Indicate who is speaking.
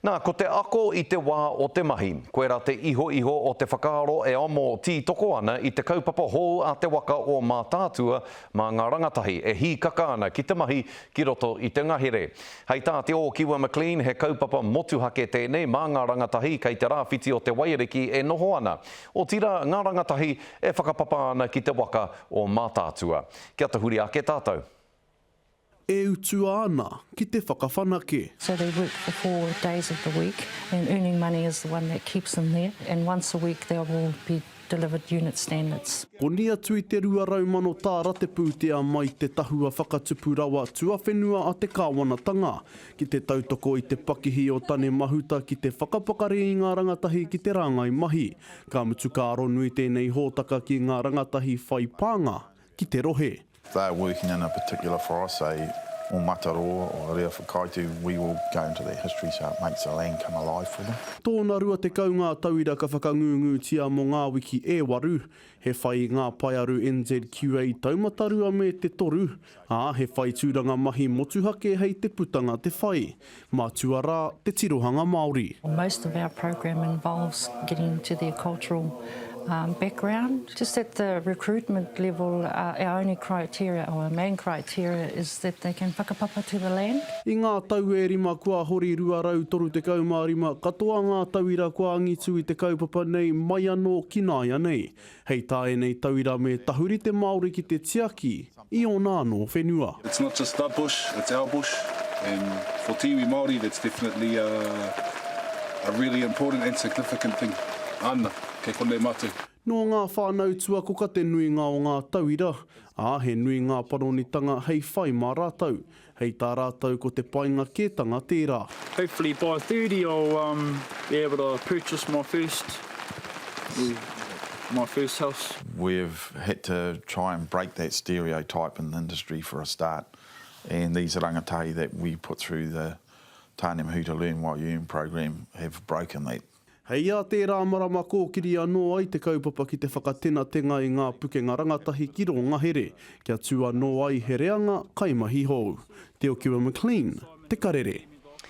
Speaker 1: Nā, ko te ako i te wā o te mahi. Koirā te ihoiho o te whakaaro e amo tītoko ana i te kaupapa hou a te waka o Mātaatua mā ngā rangatahi e hīkaka ana ki te mahi ki roto i te ngahere. Hei tā Te Ōkiwa McLean he kaupapa motuhake tēnei mā ngā rangatahi kei te rāwhiti o te Waiariki e noho ana, otirā ngā rangatahi e whakapapa ana ki te waka o Mātaatua. Kia tahuri ake tātou.
Speaker 2: E utua ana ki te whakawhanake.
Speaker 3: So they work for four days of the week and earning money is the one that keeps them there and once a week they will be delivered unit standards.
Speaker 2: Koni atu i te 200,000 tāra te pūtea mai te Tahua Whakatupu Rawa Tuawhenua a te Kāwanatanga ki te tautoko i te pakihi o Tane Mahuta ki te whakapakari i ngā rangatahi ki te rāngai mahi. Ka mutu ka aronui tēnei hōtaka ki ngā rangatahi whai pānga ki te rohe.
Speaker 4: If they are working in a particular forest, say Omataroa or Reawhakaitu, we will go into that history so it makes the land come alive for them.
Speaker 2: Tōna 20 ngā tauira ka whakangūngūtia mō ngā wiki e waru, he whai i ngā paearu NZQA taumata rua me te toru, ā, he whai tūranga mahi motuhake hei te putanga te whai. Matua rā te tirohanga Māori.
Speaker 3: Most of our program involves getting to their cultural background. Just at the recruitment level, our only criteria, or our main criteria, is that they can whakapapa to the land.
Speaker 2: I ngā tau e rima kua hori 235 katoa ngā tauira kua angitu i te kaupapa nei mai anō ki nāianei. Hei tā ēnei tauira me tahuri te Māori ki te tiaki i ōna anō whenua.
Speaker 5: It's not just the bush, it's our bush and for te iwi Māori that's definitely a a really important and significant thing. Ana, kei konei mātou.
Speaker 2: Nō ngā whānau tuakoka te nuinga o ngā tauira, ā, he nui ngā panonitanga hei whai mā rātou. Hei tā rātou ko te painga kētanga tērā.
Speaker 6: Hopefully by 30 I'll um be able to purchase my first my first house.
Speaker 4: We've had to try and break that stereotype in the industry for a start and these rangatahi that we put through the Tāne Mahuta Learn While You Earn program have broken that.
Speaker 2: Hei ā tērā marama kōkiri anō ai te kaupapa ki te whakatenatenga i ngā pukenga rangatahi ki rō ngahere, kia tū anō ai he reanga kaimahi hou. Te Okiwa McLean, Te Karere.